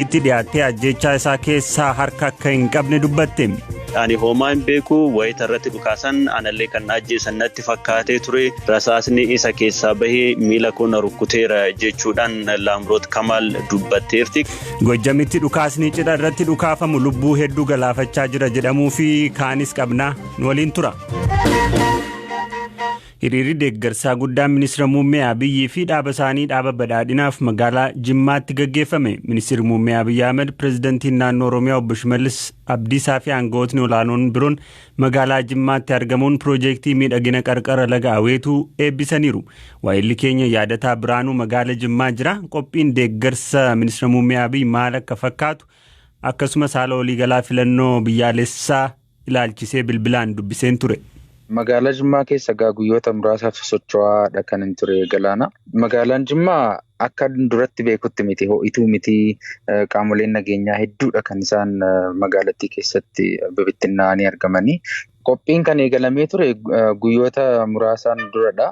Itti dhiyaattee ajjeechaa isaa keessaa harka akka hin qabne dubbatte. Ani homaa hin beeku wayita irratti dhukaasan anallee kan ajjeesan natti fakkaatee ture rasaasni isa keessaa bahee miila koo na rukkuteera jechuudhaan Laamroot Kamaal dubbatteerti. Gojjamitti dhukaasni cidha irratti dhukaafamu lubbuu hedduu galaafachaa jira jedhamuu fi kaanis qabnaa nu waliin tura. Hiriirri deeggarsaa guddaan ministeera muummee Abiyyi fi dhaaba isaanii dhaaba badhaadhinaaf magaalaa Jimmaatti gaggeeffame. Ministeerri muummee Abiyyi Ahmed, pirezidantiin naannoo Oromiyaa obbo Shimallis Abdiisaa fi aangawootni olaanoon biroon magaalaa Jimmaatti argamuun piroojeektii miidhagina qarqara laga Aweetuu eebbisaniiru. Waayilli keenya Yaadataa Biraanuu magaalaa Jimmaa jira. Qophiin deeggarsa ministeera muummee Abiyyi maal akka fakkaatu akkasumas haala waliigalaa filannoo biyyaalessaa ilaalchisee bilbilaan dubbiseen ture. Magaalaa Jimmaa keessa egaa guyyoota muraasaaf socho'aadha kan hin ture galaana. Magaalaan Jimmaa akka duratti beekutti miti ho'ituu miti qaamoleen nageenyaa hedduudha kan isaan magaalattii keessatti bibittinnaa'anii argamanii. Qophiin kan eegalamee ture guyyoota muraasaan duradha.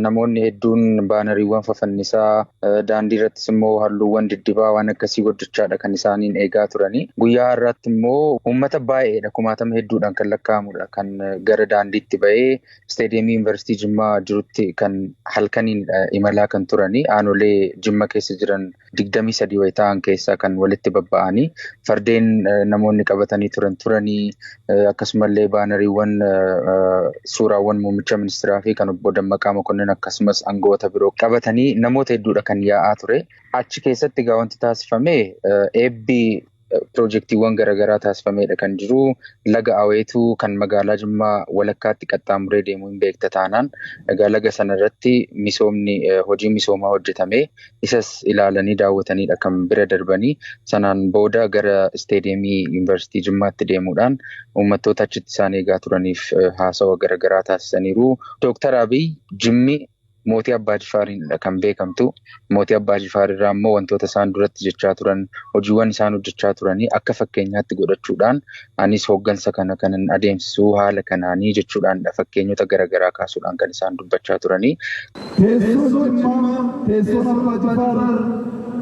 Namoonni hedduun baanariiwwan fafannisaa daandii irrattis immoo halluuwwan diddibaa waan akkasii hojjechaadha kan isaaniin eegaa turanii. Guyyaa har'aatti immoo uummata baay'eedha kumaatama hedduudhaan kan lakkaa'amudha kan gara daandiitti bahee isteediyeemii yuunivarsiitii Jimmaa jirutti kan halkaniin imalaa kan turanii aanolee Jimma keessa jiran 23 wayi ta'an keessaa kan walitti babba'anii fardeen namoonni qabatanii turan turanii akkasumallee baanariiwwan suuraawwan muummicha ministeeraa fi kan obbo Dammaqaa Mokonnin akkasumas aangawoota biroo qabatanii namoota hedduudha kan yaa'aa ture. Achi keessatti egaa wanti taasifame eebbi piroojeektiiwwan garaagaraa taasifameedha kan jiru. Laga Aweetuu kan magaalaa Jimmaa walakkaatti qaxxaamuree deemuu hin beekta taanaan egaa laga sanarratti misoomni hojii misoomaa hojjetame isas ilaalanii daawwataniidha kan bira darbanii sanaan booda gara isteediyeemii yuunivarsiitii Jimmaatti deemuudhaan uummattoota achitti isaan eegaa turaniif haasawa garaagaraa taasisaniiru. Dooktar Abiy Jimmi mootii Abbaa Jifaariinidha kan beekamtu. Mootii Abbaa Jifaar irraa immoo wantoota isaan duratti jechaa turan, hojiiwwan isaan hojjechaa turanii akka fakkeenyaatti godhachuudhaan anis hooggansa kana kanan adeemsisu haala kanaanii jechuudhaanidha fakkeenyota garaagaraa kaasuudhaan kan isaan dubbachaa turanii. Teessoon Jimmaa teessoon Abbaa Jifaar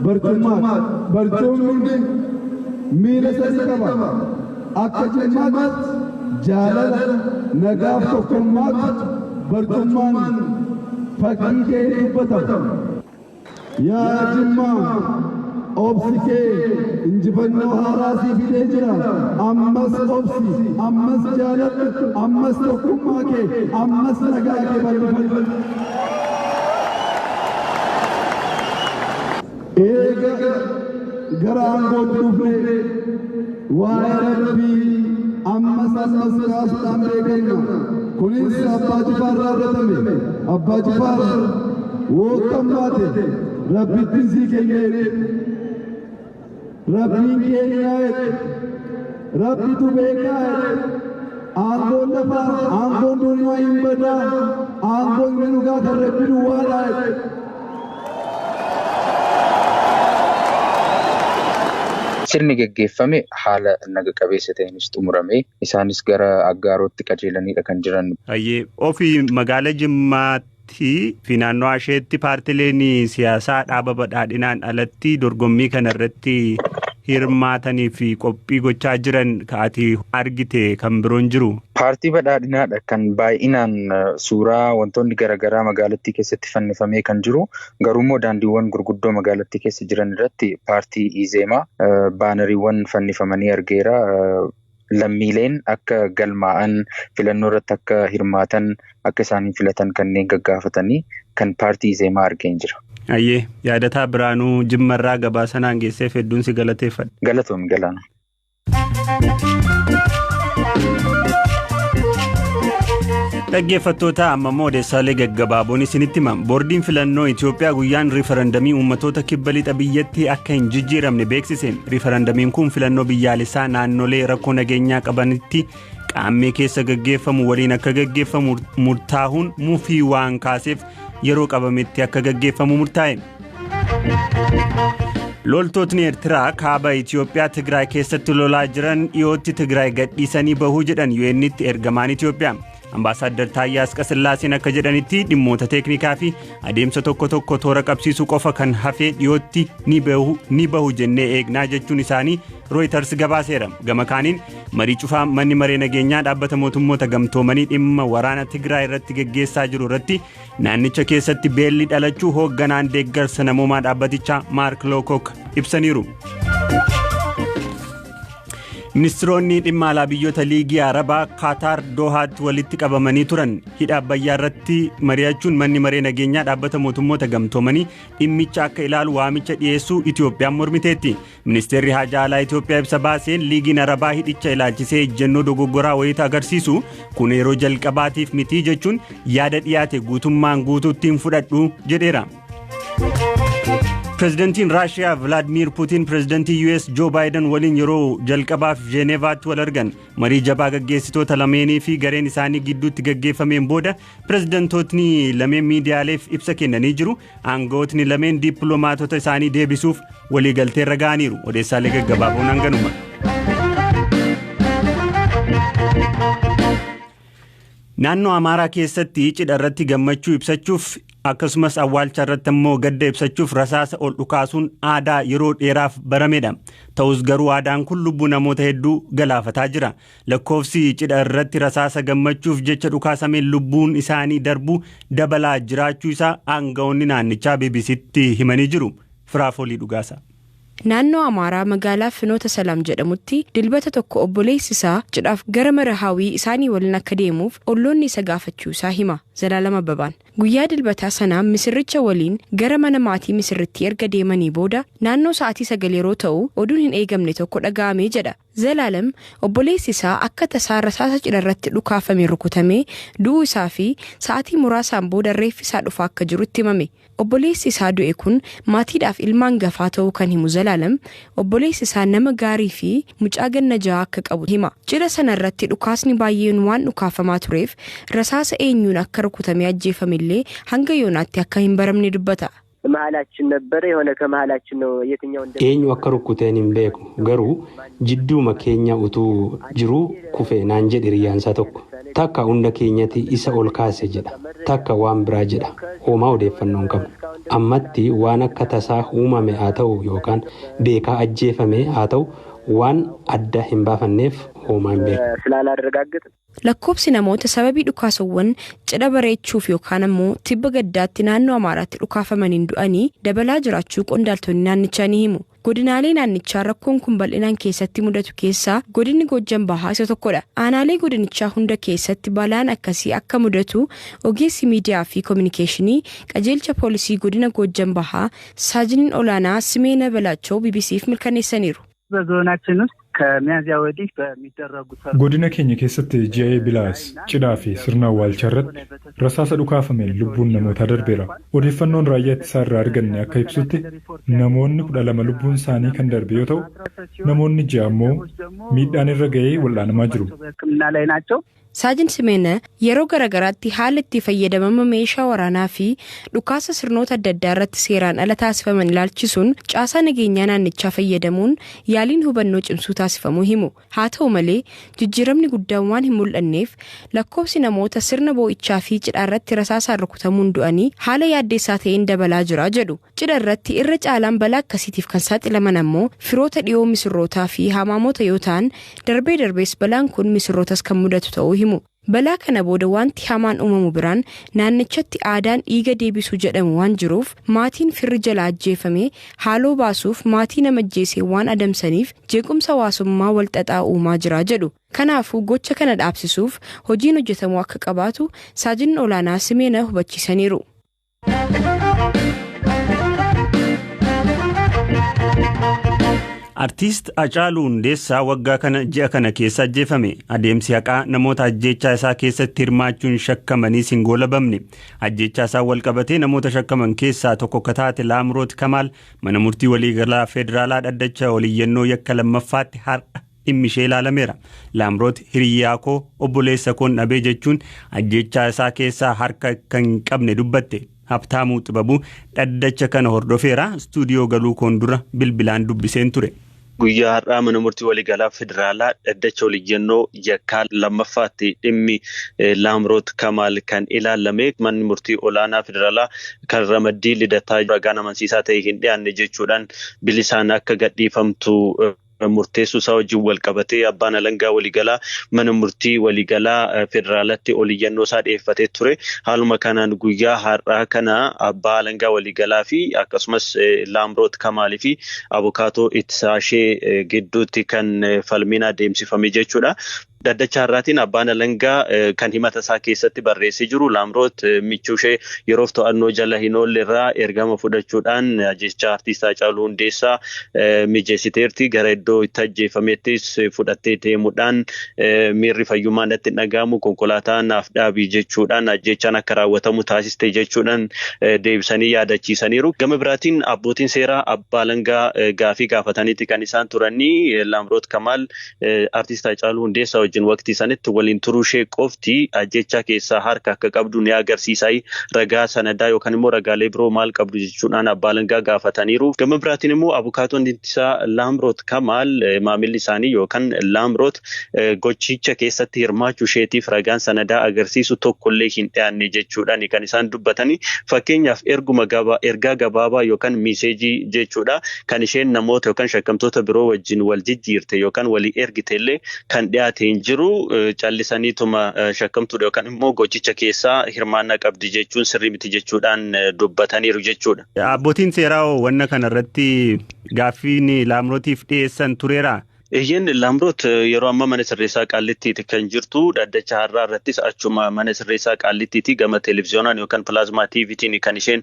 barcummaadha. Barcumni miila sadii qaba. Akka Jimmaatti jaalala nagaaf tokkummaatti barcummaan fakkii ta'ee dubbatama. Yaa Jimmaa obsi kee injifannoo haaraa sii fidee jira. Ammas obsi, ammas jaaladhu, ammas tokkummaa kee, ammas nagaa kee bal'ifadhu. Eega gara aangootti dhufne waa'ee Rabbii ammas ammas kaasuudhaan beekamna. Kunis Abbaa Jifaar irraa fudhatame. Abbaa Jifaar wookkammaate Rabbittiin sii kennee Rabbiin keenyaa jedhe. Rabbitu beekaa jedhe. Aangoon lafaa, aangoon duniyaa hin badaa, aangoon inni dhugaa kan Rabbi duwwaadha jedhe. Sirni geggeeffame haala naga qabeessa ta'eenis xumurame. Isaanis gara Aggaarootti qajeelaniidha kan jiran. Hayyee ofii magaalaa Jimmaatti fi naannoo isheetti paartileen siyaasaa dhaaba badhaadhinaan alatti dorgommii kana irratti hirmaatanii fi qophii gochaa jiran ka'ati argite kan biroon jiru. Paartii badhaadhinaadha kan baay'inaan suuraa wantoonni garaagaraa magaalattii keessatti fannifamee kan jiru. Garuu immoo daandiiwwan gurguddoo magaalattii keessa jiran irratti paartii Izeemaa baanariiwwan fannifamanii argeera. Lammiileen akka galmaa'an filannoo irratti akka hirmaatan akka isaanii filatan kanneen gaggaafatanii kan paartii Izeemaa argeen jira. Ayyee Yaadataa Biraanuu Jimmarraa gabaasa naan geesseef hedduun si galateeffadha. Galatoomi Galaana. Dhaggeeffattoota amma immoo odeessaalee gaggabaaboon isinitti hima. Boordiin filannoo Itoophiyaa guyyaan riifarandamii uummattoota kibba lixa biyyattii akka hin jijjiiramne beeksise. Riifarandamiin kun filannoo biyyaalessaa naannolee rakkoo nageenyaa qabanitti qaammee keessa gaggeeffamu waliin akka gaggeeffamu murtaahuun mufii waan kaaseef yeroo qabametti akka gaggeeffamu murtaa'e. Loltootni Eertiraa kaaba Itoophiyaa Tigraay keessatti lolaa jiran dhiyootti Tigraay gadhiisanii bahuu jedhan UN'tti ergamaan Itoophiyaa. Ambaasaaddar Taayyee Asqasillaaseen akka jedhanitti dhimmoota teeknikaa fi adeemsa tokko tokko toora qabsiisuu qofa kan hafee dhiyootti ni bahu jennee eegnaa jechuun isaanii Reuters gabaaseera. Gama kaaniin marii cufaa manni maree nageenyaa dhaabbata mootummoota gamtoomanii dhimma waraana Tigraay irratti geggeessaa jiru irratti naannicha keessatti beelli dhalachuu hoogganaan deeggarsa namoomaa dhaabbatichaa Maark Lowcock ibsaniiru. Ministiroonni dhimma alaa biyyoota Liigii Arabaa Kaataar Doohaatti walitti qabamanii turan hidha Abbayyaa irratti mari'achuun manni maree nageenyaa dhaabbata mootummoota gamtoomanii dhimmicha akka ilaalu waamicha dhiyeessuu Itoophiyaan mormiteetti. Ministeerri haajaa alaa Itoophiyaa ibsa baaseen Liigiin Arabaa hidhicha ilaalchisee ejjennoo dogoggoraa wayita agarsiisu kun yeroo jalqabaatiif mitii jechuun yaada dhiyaate guutummaan guutuutti hin fudhadhu jedheera. Pireezidantiin Raashiyaa Vilaadimiir Puutiin pireezidantii US Joo Baayiden waliin yeroo jalqabaaf Jeeneevaatti wal argan. Marii jabaa gaggeessitoota lameenii fi gareen isaanii gidduutti gaggeeffameen booda pireezidantootni lameen miidiyaaleef ibsa kennanii jiru. Aangawootni lameen dippiloomaatota isaanii deebisuuf waliigalteerra ga'aniiru. Odeessaalee gaggabaaboon hanganuma. Naannoo Amaaraa keessatti cidha irratti gammachuu ibsachuuf akkasumas awwaalcha irratti immoo gadda ibsachuuf rasaasa ol dhukaasuun aadaa yeroo dheeraaf baramedha. Ta'us garuu aadaan kun lubbuu namoota hedduu galaafataa jira. Lakkoofsi cidha irratti rasaasa gammachuuf jecha dhukaasameen lubbuun isaanii darbuu dabalaa jiraachuu isaa aangawoonni naannichaa BBCtti himanii jiru. Firaafolii Dhugaasa. Naannoo Amaaraa magaalaa Finoota Salaam jedhamutti Dilbata tokko obboleessi isaa cidhaaf gara Marahaawii isaanii waliin akka deemuuf olloonni isa gaafachuu isaa hima Zalaalam Abbabaan. Guyyaa Dilbataa sana misirricha waliin gara mana maatii misirrittii erga deemanii booda naannoo sa'aatii 9 yeroo ta'u oduun hin eegamne tokko dhaga'ame jedha. Zalaalam obboleessi isaa akka tasaa rasaasa cidharratti dhukaafame rukutamee du'uu isaa fi sa'aatii muraasaan booda reeffi isaa dhufaa akka jiru itti himame. Obboleessi isaa du'e kun maatiidhaaf ilma angafaa ta'uu kan himu Zalaalam, obboleessi isaa nama gaarii fi mucaa ganna jahaa akka qabu hima. Cidha sana irratti dhukaasni baay'een waan dhukaafamaa tureef rasaasa eenyuun akka rukutamee ajjeefame illee hanga yoonaatti akka hin baramne dubbata. መሀላችን ነበረ የሆነ ከመሀላችን ነው የትኛው እንደ Eenyu akka rukkuteen hin beeku garuu jidduuma keenya utuu jiruu kufe naan jedhe hiriyyaansaa tokko. Takka hunda keenyati isa ol kaase jedha. Takka waan biraa jedha. Homaa odeeffannoo hin qabnu. Ammatti waan akka tasaa uumame haa ta'u yookaan beekaa ajjeefame haa ta'u waan adda hin baafanneef homaa hin beeknu. ስላላረጋገጥን Lakkoofsi namoota sababii dhukaasawwan cidha bareechuuf yookaan ammoo tibba gaddaatti naannoo Amaaraatti dhukaafamaniin du'anii dabalaa jiraachuu qondaaltonni naannichaa ni himu. Godinaalee naannichaa rakkoon kun bal'inaan keessatti mudatu keessaa godinni Goojjam Bahaa isa tokkodha. Aanaalee godinichaa hunda keessatti balaan akkasii akka mudatu ogeessi miidiyaa fi kominikeeshinii qajeelcha poolisii godina Goojjam Bahaa Saajiniin Olaanaa Simeena Balaachoo BBC'f mirkaneessaniiru. በዞናችን ውስጥ ከሚያዝያ ወዲህ በሚደረጉ Godina keenya keessatti ji'a Eebilaas cidhaa fi sirna awwaalchaa irratti rasaasa dhukaafameen lubbuun namootaa darbeera. Odeeffannoon raayyaa ittisaa irraa arganne akka ibsutti namoonni 12 lubbuun isaanii kan darbe yoo ta'u, namoonni 6 ammoo miidhaan irra ga'ee wal'aanamaa jiru. በሕክምና ላይ ናቸው። Saajin Simeena yeroo garagaraatti haala itti fayyadamama meeshaa waraanaa fi dhukaasa sirnoota adda addaa irratti seeraan ala taasifaman ilaalchisuun caasaa nageenyaa naannichaa fayyadamuun yaaliin hubannoo cimsuu taasifamuu himu. Haa ta'u malee jijjiiramni guddaan waan hin mul'anneef lakkoofsi namoota sirna boo'ichaa fi cidhaa irratti rasaasaan rukutamuun du'anii haala yaaddeessaa ta'een dabalaa jira jedhu. Cidha irratti irra caalaan balaa akkasiitiif kan saaxilaman ammoo firoota dhiyoo misirrootaa fi hamaamota yoo ta'an darbee darbees balaan kun misirrootas kan mudatu ta'uu himu. Balaa kana booda wanti hamaan uumamu biraan naannichatti aadaan dhiiga deebisuu jedhamu waan jiruuf maatiin firri jalaa ajjeefame haaloo baasuuf maatii nama ajjeesee waan adamsaniif jeequmsa hawaasummaa walxaxaa uumaa jira jedhu. Kanaafuu gocha kana dhaabsisuuf hojiin hojjetamuu akka qabaatu saajinni olaanaa Simeena hubachiisaniiru. Artiist Hacaaluu Hundeessaa waggaa kana ji'a kana keessa ajjeefame. Adeemsi haqaa namoota ajjeechaa isaa keessatti hirmaachuun shakkamaniis hin goolabamne. Ajjeechaa isaa walqabatee namoota shakkaman keessaa tokko akka taate Laamroot Kamaal mana murtii waliigalaa federaalaa dhaddacha oliyyannoo yakka lammaffaatti har'a dhimmi ishee ilaalameera. Laamroot hiriyaa koo obboleessa koon dhabee jechuun ajjeechaa isaa keessaa harka kan hin qabne dubbatte. Habtaamuu Xibabuu dhaddacha kana hordofeera. Istuudiyoo galuu koon dura bilbilaan dubbiseen ture. Guyyaa har'aa mana murtii waliigalaa federaalaa dhaddacha oliyyannoo yakkaa lammaffaatti dhimmi Laamroot Kamaal kan ilaalame manni murtii olaanaa federaalaa kan ramaddii Lidataa ragaan amansiisaa ta'e hin dhiyaanne jechuudhaan bilisaan akka gadhiifamtu murteessuu isaa wajjin wal qabatee abbaan alangaa waliigalaa mana murtii waliigalaa federaalatti oliyyannoo isaa dhiyeeffatee ture. Haaluma kanaan guyyaa har'aa kana abbaa alangaa waliigalaa fi akkasumas Laamroot Kamaalii fi abukaatoo ittisaa ishee gidduutti kan falmiin adeemsifame jechuudha. Dhaddacha har'aatiin abbaan alangaa kan himata isaa keessatti barreessee jiru Laamroot michuu ishee yeroof to'annoo jala hin oolle irraa ergama fudhachuudhaan ajjeechaa artiist Haacaaluu Hundeessaa mijeessiteerti. Gara iddoo itti ajjeefamettis fudhattee deemuudhaan miirri fayyummaa natti hin dhaga'amu, konkolaataa naaf dhaabii jechuudhaan ajjeechaan akka raawwatamu taasiste jechuudhaan deebisanii yaadachiisaniiru. Gama biraatiin abbootiin seeraa abbaa alangaa gaafii gaafataniiti kan isaan turanii Laamroot Kamaal artiist Haacaaluu Hundeessaa wajjin waqtii sanitti waliin turuu ishee qofti ajjechaa keessaa harka akka qabdu ni agarsiisa, ragaa sanadaa yookaan immoo ragaalee biroo maal qabdu jechuudhaan abbaa alangaa gaafataniiru. Gama biraatiin immoo abukaatoon ittisaa Laamroot Kamaal maamilli isaanii yookaan Laamroot gochicha keessatti hirmaachuu isheetiif ragaan sanadaa agarsiisu tokkollee hin dhiyaanne jechuudhaan kan isaan dubbatanii. Fakkeenyaaf erguma ergaa gabaabaa yookaan miiseejii jechuudha kan isheen namoota yookaan shakkamtoota biroo wajjin wal jijjiirte yookaan walii ergite illee kan dhiyaate hin jiru. Callisaniituma shakkamtuudha yookaan immoo gochicha keessaa hirmaannaa qabdi jechuun sirrii miti jechuudhaan dubbataniiru jechuudha. Abbootiin seeraa wanna kanarratti gaaffiin Laamrootiif dhiyeessan tureera. Eeyyeen, Laamroot yeroo ammaa mana sirreessaa Qaallittiiti kan jirtu. Dhaddacha har'aa irrattis achuma mana sirreessaa Qaallittiiti gama televiziyoonaan yookaan pilaazmaa TVtiin kan isheen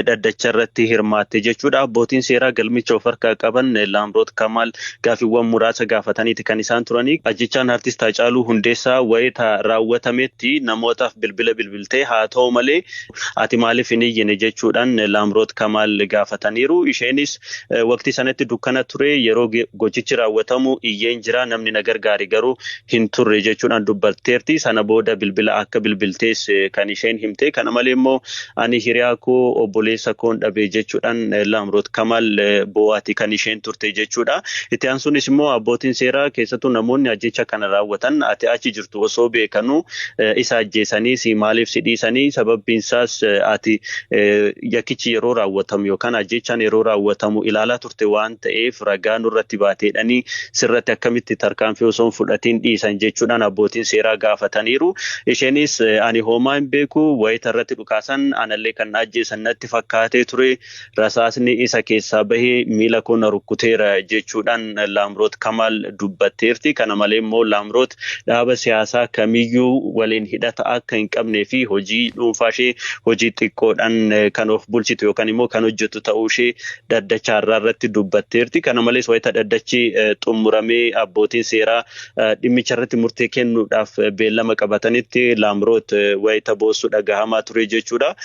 dhaddacha irratti hirmaatte jechuudha. Abbootiin seeraa galmicha of harkaa qaban Laamroot Kamaal gaaffiiwwan muraasa gaafataniiti kan isaan turanii. Ajjechaan artist Haacaaluu Hundeessaa wayita raawwatametti namootaaf bilbila bilbiltee, haa ta'u malee ati maaliif hin iyyine jechuudhaan Laamroot Kamaal gaafataniiru. Isheenis waqtii sanatti dukkana ture, yeroo gochichi raawwatamu iyyeen jira, namni na gargaare garuu hin turre jechuudhaan dubbatteerti. Sana booda bilbila akka bilbiltees kan isheen himte. Kana malee immoo ani hiriyaa koo, obboleessa koon dhabe jechuudhaan Laamroot Kamaal bo'aati kan isheen turte jechuudha. Itti aansuunis immoo abbootiin seeraa keessattuu namoonni ajjecha kana raawwatan ati achi jirtu osoo beekanuu isa ajjeesanii si maaliif si dhiisanii, sababbiin isaas ati yakkichi yeroo raawwatamu yookaan ajjechaan yeroo raawwatamu ilaalaa turte waan ta'eef ragaa nurratti baateedhanii sirratti akkamitti tarkaanfii osoo hin fudhatiin dhiisan jechuudhaan abbootiin seeraa gaafataniiru. Isheenis ani homaa hin beeku, wayita irratti dhukaasan anallee kan ajjeesan natti fakkaatee ture, rasaasni isa keessaa bahee miila koo na rukkuteera jechuudhaan Laamroot Kamaal dubbatteerti. Kana malee immoo Laamroot dhaaba siyaasaa kamiyyuu waliin hidhata akka hin qabnee fi hojii dhuunfaa ishee hojii xiqqoodhaan kan of bulchitu yookaan immoo kan hojjetu ta'uu ishee dhaddacha har'aa irratti dubbatteerti. Kana malees wayita dhaddachi xumuramee abbootiin seeraa dhimmicha irratti murtee kennuudhaaf beellama qabatanitti Laamroot wayita boossuu dhagahamaa ture jechuudha.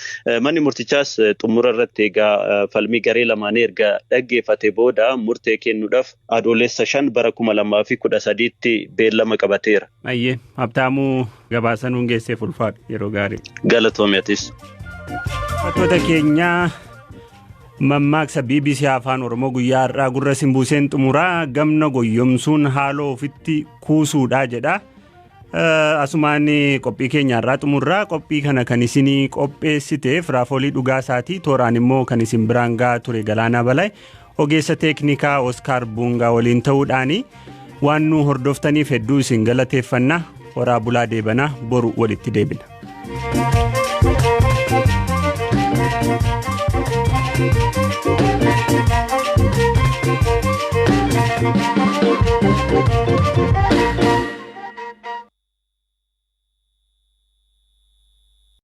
Manni murtichaas xumura irratti egaa falmii garee lamaanii erga dhaggeeffate booda murtee kennuudhaaf Adoolessa 5 bara 2013tti beellama qabateera. Ayyee, Habtaamuu, gabaasa nuun geesseef ulfaadhu, yeroo gaarii. Galatoomi atis. Dhaggeeffattoota keenyaa, mammaaksa BBC Afaan Oromoo guyyaa har'aa gurra simbuuseen xumuraa. Gamna goyyomsuun haaloo ofitti kuusuudha jedha. Asumaan qophii keenya har'aa xumurraa. Qophii kana kan isinii qopheessiteef Raafolii Dhugaasaatii, tooraan immoo kan isin biraan gahaa ture Galaanaa Balay, ogeessa teeknikaa Oskaar Buungaa waliin ta'uudhaani. Waan nu hordoftaniif hedduu isin galateeffanna. Horaa bulaa, deebanaa, boru walitti deebina.